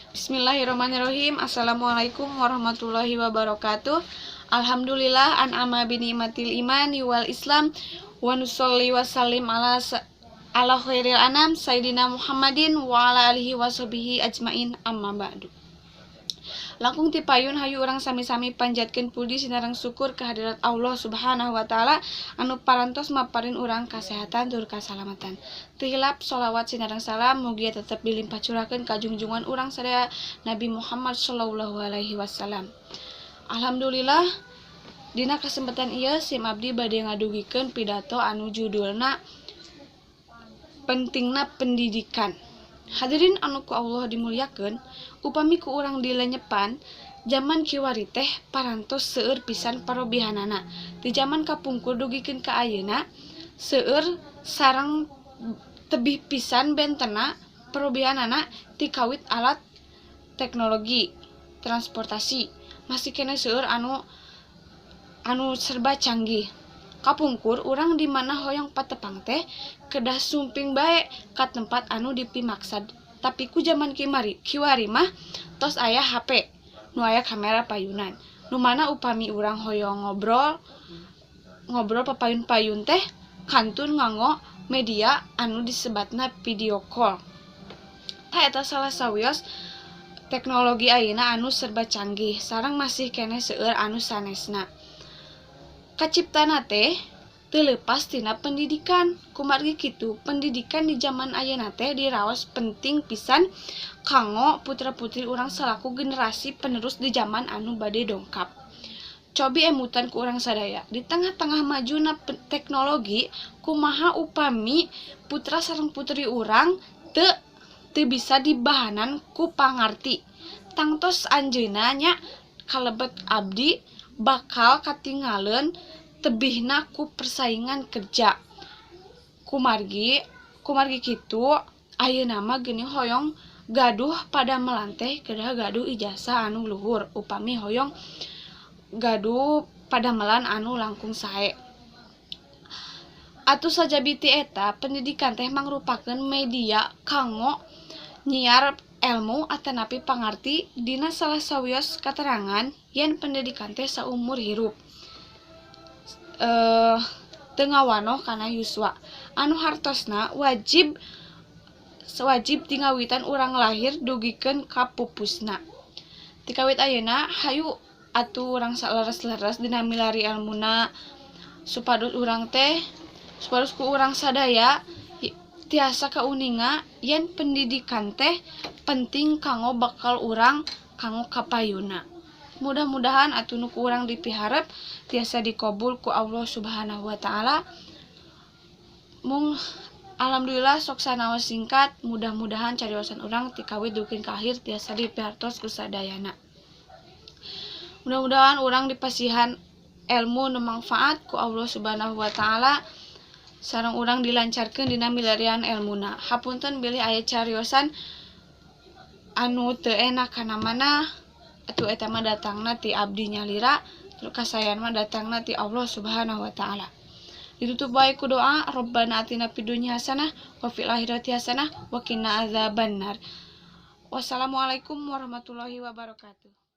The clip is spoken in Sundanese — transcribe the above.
Bismillahirrahmanirrahim. Assalamualaikum warahmatullahi wabarakatuh. Alhamdulillah an'ama bini'matil iman wal islam wa nusolli wa sallim ala khairil anam sayyidina Muhammadin wa ala alihi wa sahbihi ajmain, amma ba'du. Langkung ti payun, hayu urang sami-sami panjatkeun puji sinareng syukur kehadirat Allah Subhanahu wa Taala anu parantos maparin urang kasehatan tur kasalamatan. Teu hilap sholawat sinareng salam mugia tetep dilimpah curahkeun ka junjungan urang sadaya, Nabi Muhammad sallallahu alaihi wasallam. Alhamdulillah, dina kesempatan ieu sim abdi bade ngadugikeun pidato anu judulna "Pentingna Pendidikan". Hadirin anu ku Allah dimuliakeun, upami ku urang dilenyepan, zaman kiwari teh parantos seueur pisan parobihanana. Di zaman kapungkur dugikeun ka ayeuna seueur sareng tebih pisan bentena perubahanana, ti kawit alat teknologi, transportasi, masih keneh seueur anu serba canggih. Kapungkur urang di mana hoyong patepang teh kedah sumping bae ka tempat anu dipimaksad. Tapi ku zaman kiwari mah tos aya HP nu aya kamera payunan. Nu mana upami urang hoyong ngobrol ngobrol papayun-payun teh kantun nganggo media anu disebatna video call. Tah, eta salah sawios teknologi ayeuna anu serba canggih sareng masih keneh seueur anu sanesna. Kaciptana teh teu leupas tina pendidikan. Kumargi kitu, pendidikan di zaman ayeuna teh diraos penting pisan kanggo putra-putri urang salaku generasi penerus di zaman anu bade dongkap. Cobi emutan ku urang sadaya, di tengah-tengah majuna teknologi, kumaha upami putra sareng putri urang teu bisa dibahanan ku pangarti? Tangtos anjeunna nya kalebet abdi bakal katinggaleun tebihna ku persaingan kerja. Kumargi kitu, ayeuna mah geuning hoyong gaduh padamelan teh kedah gaduh ijazah anu luhur upami hoyong gaduh padamelan anu langkung sae. Atuh sajabi ti eta, pendidikan teh mangrupakeun media kanggo nyiar elmu atanapi pangarti. Dina salah sawios katerangan yen pendidikan teh saumur hirup, teu ngawanoh kana yuswa, anu hartosna wajib ti ngawitan urang lahir dugikeun ka pupusna. Ti kawit ayeuna hayu atuh urang saleres-leres dina milari elmuna supados ku urang sadaya tiasa kauninga yen pendidikan teh penting kanggo bekal urang kanggo kapayunna. Mudah-mudahan atuh nu ku urang dipiharep tiasa dikabul ku Allah Subhanahu wa Taala. Mung alhamdulillah, sok sanaos singkat, mudah-mudahan cariosan urang ti kawit dugi ka akhir tiasa dipihartos ku sadayana. Mudah-mudahan urang dipasihan elmu nu mangfaat ku Allah Subhanahu wa Taala sareng urang dilancarkeun dina milarian elmuna. Hapunten bilih aya cariosan anu teu enak kana mana, atuh eta mah datangna ti abdi nyalira, terus kasaean mah datangna ti Allah Subhanahu wa Taala. Ditutup bae ku doa, Robbana atina fid dunya hasanah wa fil akhirati hasanah wa qina azabannar. Wassalamualaikum warahmatullahi wabarakatuh.